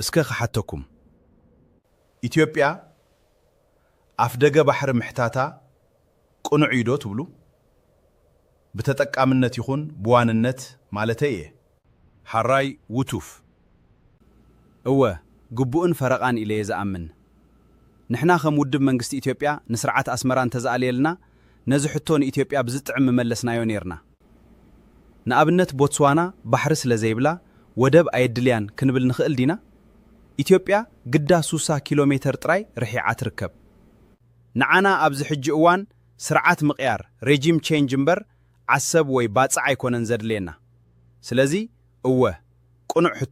እስከ ክሓተኩም፣ ኢትዮጵያ ኣፍደገ ባሕሪ ምሕታታ ቅኑዕ እዩ ዶ ትብሉ? ብተጠቃምነት ይኹን ብዋንነት ማለተይ እየ። ሓራይ ውቱፍ። እወ፣ ግቡእን ፈረቓን ኢለ እየ ዝኣምን። ንሕና ከም ውድብ መንግስቲ ኢትዮጵያ ንስርዓት ኣስመራ እንተዝኣልየልና፣ ነዚ ሕቶ ንኢትዮጵያ ብዝጥዕም ምመለስናዮ ኔርና። ንኣብነት ቦትስዋና ባሕሪ ስለ ዘይብላ ወደብ ኣየድልያን ክንብል ንኽእል ዲና? ኢትዮጵያ ግዳ ሱሳ ኪሎ ሜተር ጥራይ ርሒዓ ትርከብ። ንዓና ኣብዚ ሕጂ እዋን ስርዓት ምቕያር፣ ሬጂም ቼንጅ እምበር ዓሰብ ወይ ባጽዕ ኣይኮነን ዘድልየና። ስለዚ እወ፣ ቅኑዕ ሕቶ።